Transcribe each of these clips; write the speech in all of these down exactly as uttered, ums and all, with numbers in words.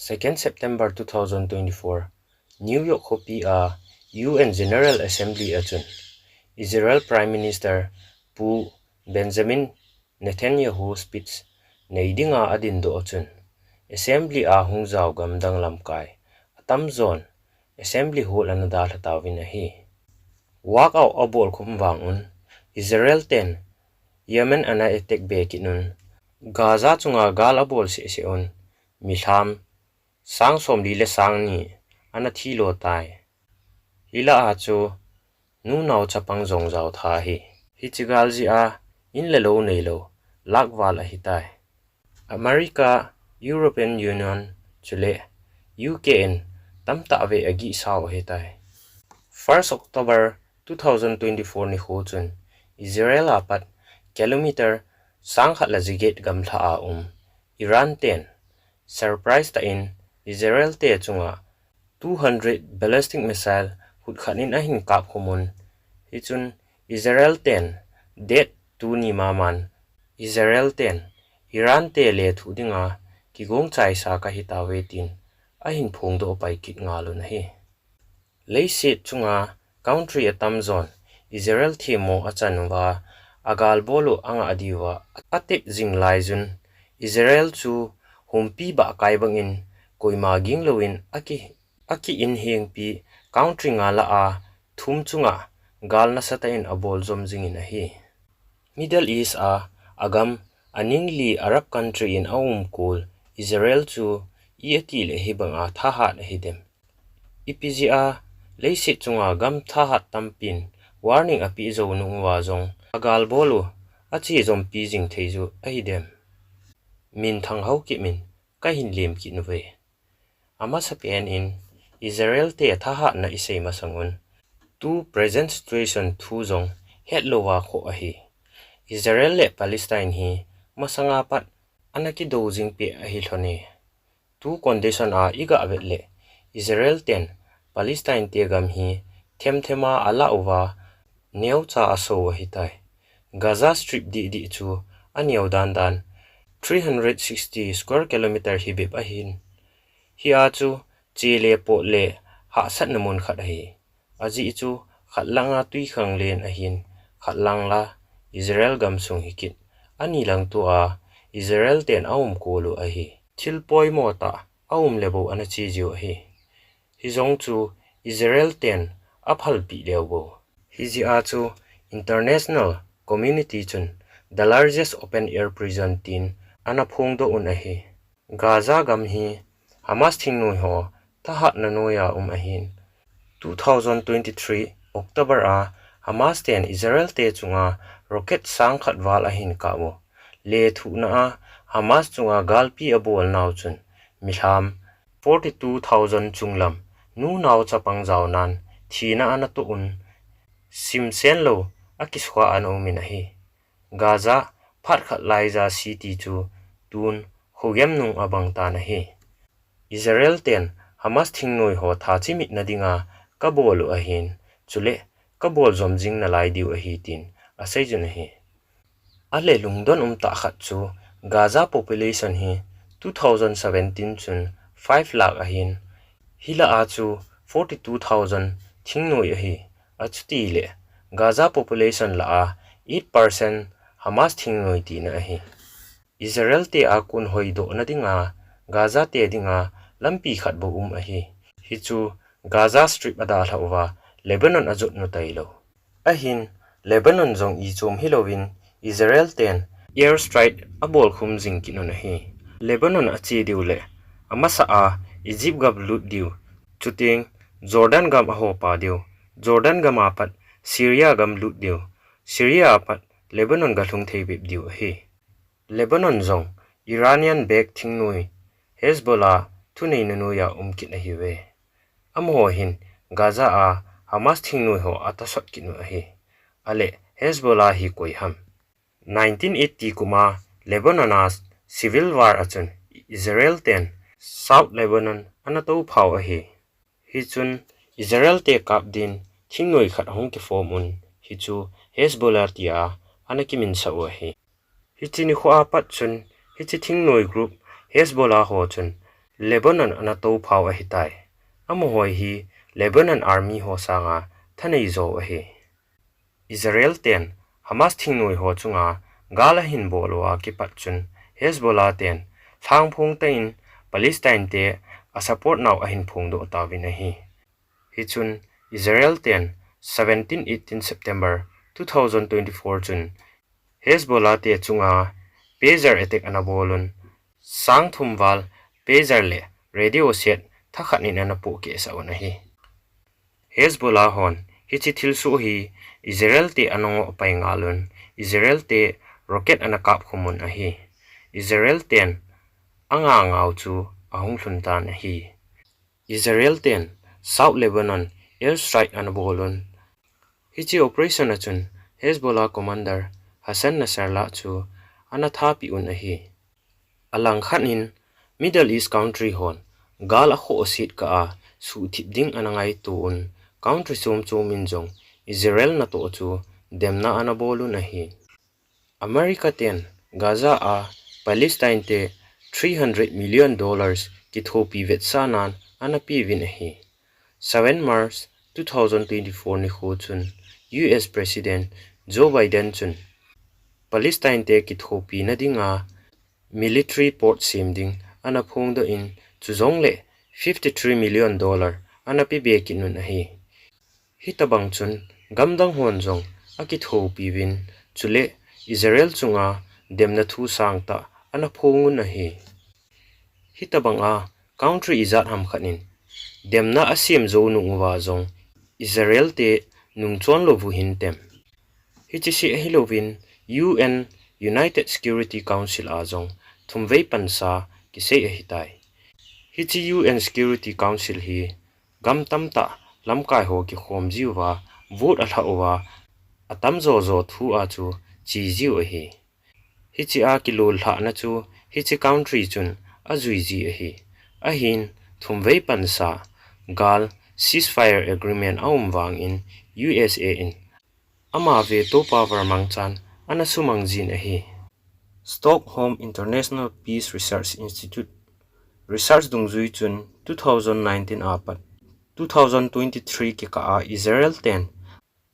Second September two thousand twenty-four, New York khopi a U N General Assembly a chun Israel Prime Minister Pu Benjamin Netanyahu speech nei dinga adin doh a chun Assembly a hung jao gam dang lamkai atamjon Assembly Hall ana dalha tauvin ahi. Walkout abol khum vang un Israel ten Yemen ana attack be kit un Gaza chunga gal abol seh seh un milham sang somli le sang ni ana thi lo tai. Hilah a chu nunau chapang jong jao tha hi. Hiche gal jeh a in le lo nei lo lak val ahi tai. America, European Union chule U K in tamtah ve agih sao ahi tai. First October two thousand twenty-four nikho chun Israel a pat kilometer sang khat le jaget gamla a um Iran ten surprise tah in Israel te chunga two hundred ballistic missile hut khat in ahin kap khum un. Hichun Israel ten date two ni maman Israel ten Iran te lethuh dinga kigong chaisa kahi tauve tin ahin phongdoh pai kit ngal un ahi. Leiset chunga country atamjon Israel themmo achan uva agal bol u angah diuva atep jing lai jun Israel chu humpi bahkai bangin koima ging louvin aki, aki inhengpi country nga lah a thum chunga gal nasatah in abol jom jingin ahi. Middle East a agam aning li Arab country in aumkol Israel chu i ati le hibanga thahat ahidem. Ipi jeh a leiset chunga gam thahat tampin warning apeh jou nung uva jong agal bol u ache jompi jing thei ju ahidem. Minthang Haokip in kahin lem kit uve. Amasapen in Israel te thahatna isei masang un tu present situation thu jong hetlouva khoh ahi. Israel le Palestine hi masanga pat ana kidou jing peh ahi lhon e. Tu condition a igah vet le Israel ten Palestine te gam hi themthem a alah uva neocha aso u ahitai. Gaza Strip dihdih chu aneo dandan three hundred sixty square kilometer hi bep ahin. Hia chu che le pot le hahsatna mun khat ahi. Ajeh chu khat langa twikhanglen ahin, khat lang la Israel gamsung hikit. Ani lang tua Israel ten aumkol u ahi. Thil poimo tah aum le bou ana che jiu ahi. Hijong chu Israel ten aphal peh leu bou. Hijeh a chu international community chun the largest open air prison tin ana phongdoh un ahi. Gaza gam hi Hamas thingnoi ho thahatna noiya um ahin. Two thousand twenty-three October a Hamas ten Israel te chunga rocket sang khat val ahin kap u. Lethuhna a Hamas chunga galpi abol nau chun milham forty-two thousand chunglam nunao chapang jaonan thina ana toh un simsen lou akisukha ana um in ahi. Gaza phat khat laija city chu tun khogem nung abang tan ahi. Israel ten Hamas thingnoi ho tha chimitna dinga kabol u ahin, chule kabol jom jing nalai diu ahi tin aseijun ahi. Ale lungdon umtah khat chu Gaza population hi two thousand seventeen chun five lakh ahin, hilah a chu forty-two thousand thingnoi ahi. Achuti le Gaza population lah a eight percent Hamas thingnoi tina ahi. Israel te a kon hoidohna dinga Gaza te dinga lampi khat bou um ahi. Hichu Gaza Strip adalhah uva Lebanon ajot nu tailou. Ahin Lebanon jong ichom hilouvin Israel ten air strike abol khum jing kit un ahi. Lebanon ache diu le amasa a Egypt gam lut diu, chuteng Jordan gam ahopa diu, Jordan gam apat Syria gam lut diu, Syria apat Lebanon galhung thei bep diu ahi. Lebanon jong Iranian backed thingnoi Hezbollah thuneina noiya um kit ahiuve. Amaho hin Gaza a Hamas thingnoi ho atasot kit u ahi. Ale Hezbollah hi koi ham? Nineteen eighty kum a Lebanon a civil war a chun Israel ten South Lebanon ana tophau ahi. Hichun Israel te kap din thingnoi khat ahung kiform un, hichu Hezbollah tia ana kiminsah u ahi. Hiche nikho apat chun hiche thingnoi group Hezbollah ho chun Lebanon ana tophau ahitai. Amaho hi Lebanon Army ho sanga thanei jo ahi. Israel ten Hamas thingnoi ho chunga gal ahin bol uva kipat chun Hezbollah ten lhangphong tah in Palestine te a support nau ahin phongdoh tauvin ahi. Hichun Israel ten seventeen eighteen September two thousand twenty-four chun Hezbollah te chunga pager attack ana bolun, sang thum val pager le radio set thakhat in ana pohkeh sah un ahi. Hezbollah hon hiche thilsoh hi Israel te ana ngoh pai ngalun, Israel te rocket ana kap khum un ahi. Israel ten anga ngau chu ahung lhun tan ahi. Israel ten South Lebanon airstrike ana bolun. Hiche operation a chun Hezbollah commander Hassan Nasrallah chu ana thapeh un ahi. Alangkhat in Middle East country hon gal akhoh aset kah a suhthip ding ana ngaito un, country chom chom in jong Israel natoh chu demna ana bolun ahi. America ten Gaza a Palestine te three hundred million dollars kithopi vetsahnan ana peuvin ahi. Seven March two thousand twenty-four nikho chun U S President Joe Biden chun Palestine te kithopina dinga military port sem ding ana phongdoh in, chujongle fifty-three million dollar ana pe be kit un ahi. Hitabang chun gamdang hon jong akithopi uvin, chule Israel chunga demna thu sangtah ana phong un ahi. Hitabang a country ijat ham khat in demna asem jou nung uva jong Israel te nungchon lou u hintem. Hiche seh ahilouvin U N United Security Council a jong thumvei pansa kisei ahitai. Hiche U N Security Council hi gam tamtah lamkai ho kikhom jiuva, vote alhah uva, atam jojo thu a chu che jiu ahi. Hiche a kilolhahna chu hiche country chun ajui ji ahi. Ahin thumvei pansa gal ceasefire agreement aum vangin U S A in ama veto power mangchan ana sumang jin ahi. Stockholm International Peace Research Institute research dungjui chun two thousand nineteen apat two thousand twenty-three kikah a Israel ten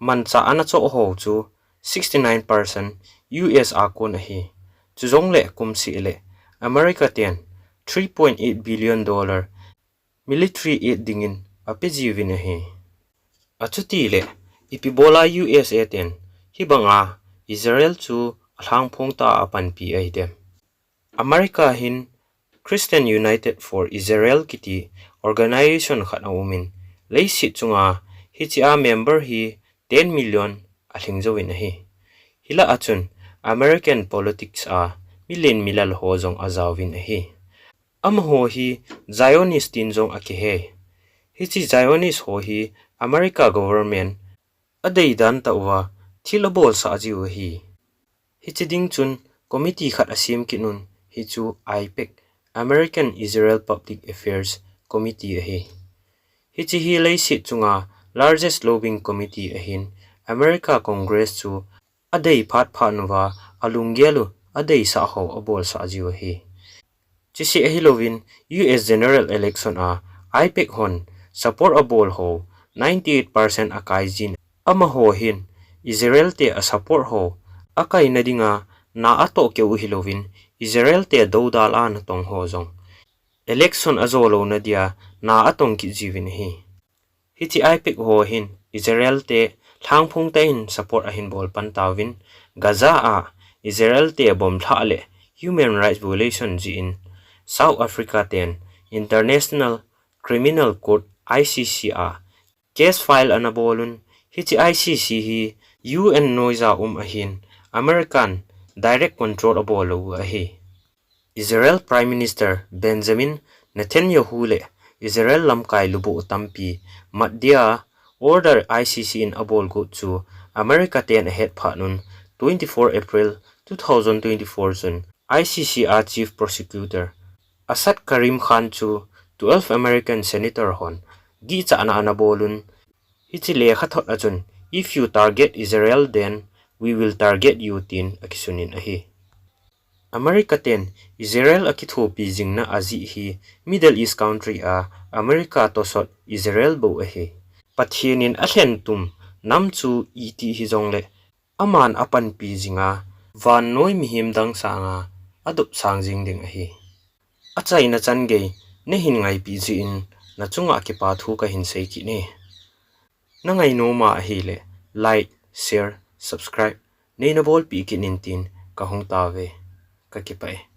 manchah ana choh ho chu sixty-nine percent U S a kon ahi. Chujongle kumseh le America ten three point eight billion dollar military aid dingin ape jiuvin ahi. Achutile ipi bola U S A ten hibanga Israel chu alhangphong tah a apanpi ahitem? America hin Christian United for Israel kiti organization khat aumin, leiset chunga hiche a member hi ten million alhing jouvin ahi. Hilah a chun American politics a milen milal ho jong ajaovin ahi. Amaho hi Zionist tin jong akihei. Hiche Zionist ho hi America government adeidan tah uva thil abolsah jiu ahi. Hiche ding chun committee khat asem kit un, hichu AIPAC, American Israel Public Affairs Committee ahi. Hiche hi leiset chunga largest lobbying committee ahin, America Congress chu adei phat phat uva alunggel u adeisah ho abolsah jiu ahi. Chuseh ahilouvin U S General Election a AIPAC hon support abol ho ninety-eight percent akai jin, amaho hin Israel te asupport ho akaina dinga na atoh keu hilouvin Israel te doudal a natong ho jong election ajo louna dia na atong kit jiuvin ahi. Hiche AIPAC ho hin Israel te lhangphong tah in support ahin bol pan tauvin, Gaza a Israel te bomb lhah le human rights violation jeh in South Africa ten International Criminal Court, I C C a case file ana bolun, hiche I C C hi U N noija um ahin, American direct control abol lou ahi. Israel Prime Minister Benjamin Netanyahu le Israel lamkai lubuh tampi mat dia order I C C in abol got chu America ten ahet phat un twenty-four April two thousand twenty-four chun I C C a Chief Prosecutor Asad Karim Khan chu twelve American Senator hon gihchahna ana bolun, hiche lekhathot a chun, "If you target Israel, then we will target you," tin akisunin ahi. America ten Israel akithopi jingna ajeh hi Middle East country a America tosot Israel bou ahi. Pathen in alhen tum nam chu iti hijongle aman apanpi jinga vannoi mihem dang sanga adopsang jing ding ahi. Achaina chan gei nahin ngaipi jeh in nachunga kipa thu kahin sei kit e. Nangai nom ahile like, share, subscribe neina bolpi kit in tin kahung tao ve. Kakipah e.